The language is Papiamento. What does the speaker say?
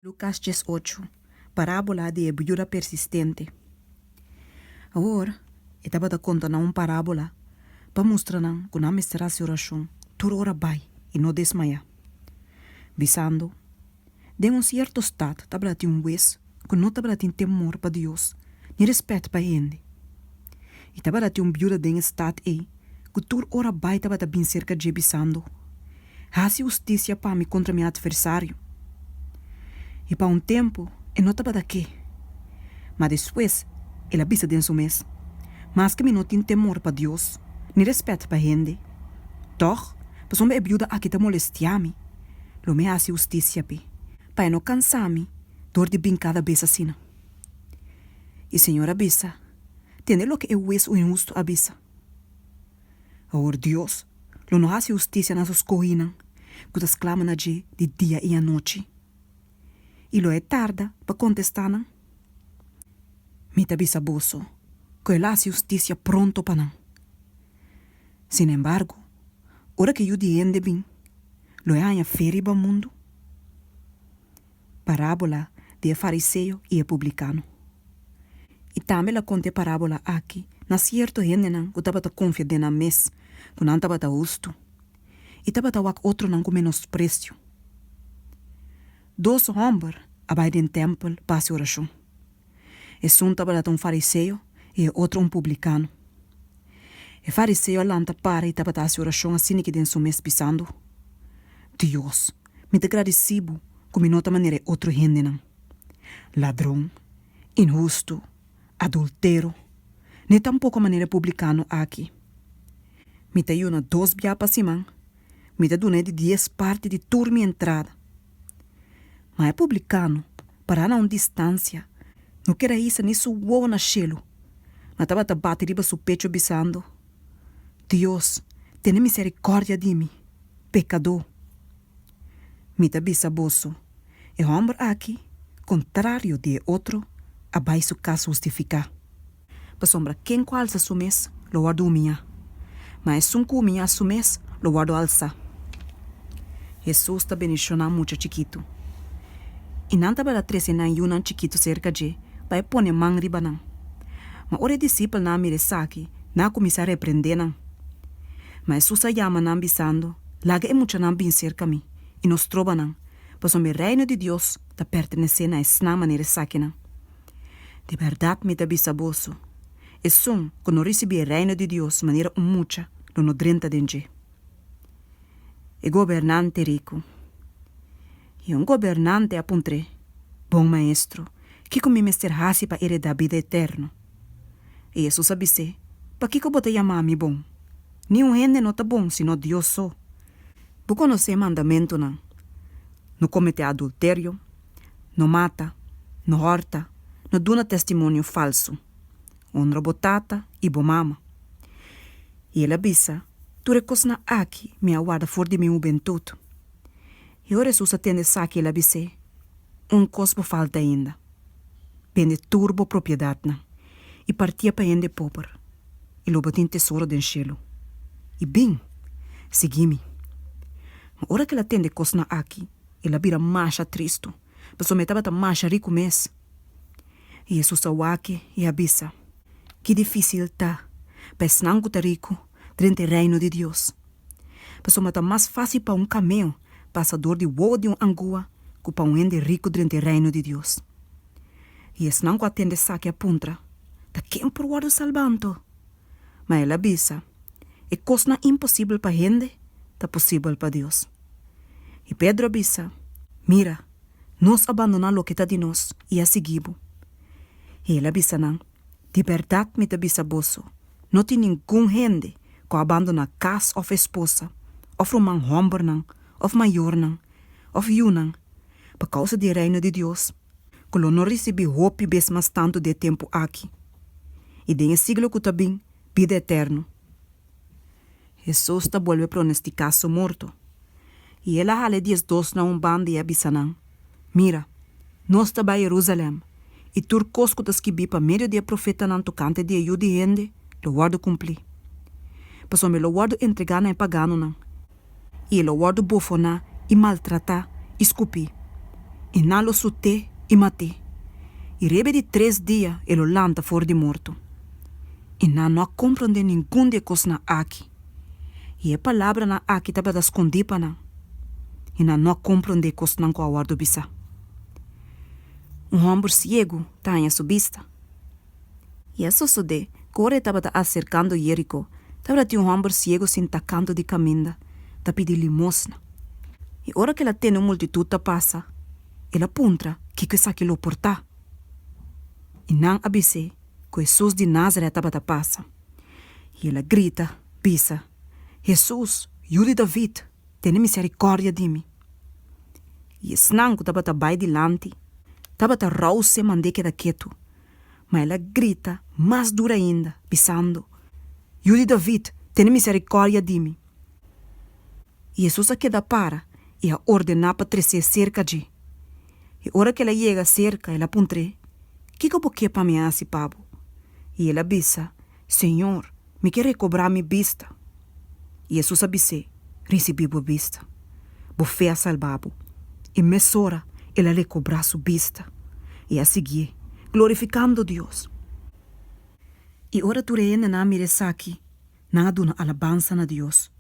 Lukas 18, Parábola di e biuda persistente. Awor, e tabata konta nan un parábola pa mustra nan ku nan mester hasi orashon tur ora bai i no desmayá, bisando, Den un sierto stat tabata tin un hues ku no tabata tin temor pa Dios ni rèspèt pa hende. I tabata tin un biuda den e stat ei ku tur ora bai tabata bin serka dje bisando, Hasi hustisia pa mi kontra mi atversario. I pa un tempu e no tabata ke. Ma despues el a bisa den su mes, Maske mi no tin temor pa Dios ni rèspèt pa hende, tòg pasobra e biuda aki ta molestiá mi, lo mi hasi hustisia p'e, pa e no kansá mi dor di bin kada bes asina. I Señor a bisa, Tende loke e hues inhustu a bisa. Awor Dios lo no hasi hustisia na su skohinan ku ta sklama na dje di dia i anochi? I lo e tarda pa kontestá nan? Mi ta bisa boso ku e lo hasi hustisia pronto pa nan. Sinembargo, ora ku e Yu di hende bin, lo e haña fe riba mundu? Parábola di e fariseo i e publikano. I tambe el a konta e parábola aki na sierto hendenan ku tabata konfia den nan mes ku nan tabata hustu i tabata wak otronan ku menospresio. Dos hòmber a bai den tèmpel pa hasi orashon. Esun tabata un fariseo i e otro un publikano. E fariseo a lanta para i tabata hasi orashon asin'aki den su mes bisando, Dios, mi ta gradisí bo ku mi no ta manera e otro hendenan, ladron, inhustu, adultero, ni tampoko manera e publikano aki. Mi ta yuna dos bia pa siman, mi ta duna e di dies parti di tur mi entrada. Ma e publikano, pará na un distansia, no ker a hisa ni su wowo na shelu, ma tabata bati riba su pecho bisando, Dios, tene miserikòrdia di mi, pekadó. Mi ta bisa boso, e hòmber aki, kontrario di e otro, a bai su kas hustifiká. Pasobra ken ku alsa su mes lo wòrdu humiá, ma esun ku humiá su mes lo wòrdu alsá. Hesus ta bendishoná mucha chikitu. I nan tabata trese nan yunan chikitu serka dje pa e pone man riba nan. Ma ora e disipelnan a mira esaki, nan a kuminsá reprendé nan. Ma Hesus a yama nan bisando, Laga e muchanan bin serka mi, i no stroba nan, pasobra e Reino di Dios ta pertenesé na esnan manera esakinan. Di bèrdat mi ta bisa boso, esun ku no risibí e Reino di Dios manera un mucha lo no drenta den dje. E gobernante riku. I un gobernante a puntr'é, Bon Maestro, kiko mi mester hasi pa eredá bida eterno? I Hesus a bis'é, Pakiko bo ta yama mi bon? Niun hende no ta bon sino Dios so. Bo konosé e mandamentunan, No kometé adulterio, No mata, no hòrta, no duna testimonio falsu. Honra bo tata i bo mama. I el a bisa, Tur e kosnan aki mi a warda for di mi hubentut. I ora Hesus a tende esaki el a bis'é, Un kos bo falta ainda. Bende tur bo propiedatnan i partié pa hende pober, i lo bo tin tesoro den shelu. I bin, sigui mi. Ma ora ku el a tende e kosnan aki, El a bira masha tristu, pasobra e tabata masha riku mes. I Hesus a wak e i a bisa, Ki difísil ta pa esnan ku ta riku drenta e Reino di Dios! Pasobra ta mas fásil pa un kameo pasa dor di wowo di un angua ku pa un hende riku drenta e Reino di Dios. I esnan ku a tende esaki a puntra, Ta ken por wòrdu salbá anto? Ma el a bisa, E kosnan imposibel pa hende ta posibel pa Dios. I Pedro a bisa, Mira, nos a bandoná loke ta di nos i a sigui bo. I el a bisa nan, Di bèrdat mi ta bisa boso, no tin ningun hende ku a bandoná kas òf esposa, òf ruman hòmbernan, òf mayornan, òf yunan, pa kousa di e Reino di Dios, ku lo no risibí hopi bes mas tantu di e tempu aki, i den e siglo ku ta bin, bida eterno. Hesus ta bolbe pronostiká su morto. I el a hala e diesdos na un banda i a bisa nan, Mira, nos ta bai Herúsalèm, i tur kos ku ta skibí pa medio di e profetanan tokante di e Yu di hende lo wòrdu kumplí. Pasobra e lo wòrdu entregá na e paganonan, i e lo wòrdu bofoná i maltratá i skupí. I nan lo sut'é i mat'é, i riba e di tres dia e lo lanta for di morto. I nan no a komprondé ningun di e kosnan aki, i e palabranan aki tabata skondí pa nan, i nan no a komprondé e kosnan ku a wòrdu bisá. Un hòmber siegu ta haña su bista. I a sosodé ku ora e tabata aserkando Jeriko, tabata tin un hòmber siegu sintá kantu di kaminda ta pidi limosna. I ora ku el a tende un multitut ta pasa, el a puntra kiko esaki lo por ta. I nan a bis'é ku Hesus di Názarèt tabata pasa. I el a grita, bisa, Hesus, Yu di David, tene miserikòrdia di mi! I esnan ku tabata bai dilanti tabata rous'é mand'é keda ketu. Ma el a grita mas duru ainda, bisando, Yu di David, tene miserikòrdia di mi! I Hesus a keda para i a ordená pa tres'é serka dje. I ora ku el a yega serka, el a puntr'é, Kiko bo ke pa mi hasi pa bo? I el a bisa, Señor, mi ke rekobrá mi bista. I Hesus a bis'é, Risibí bo bista. Bo fe a salba bo. I mesora el a rekobrá su bista i a siguié, glorifikando Dios. I ora tur e hendenan a mira esaki, nan a duna alabansa na Dios.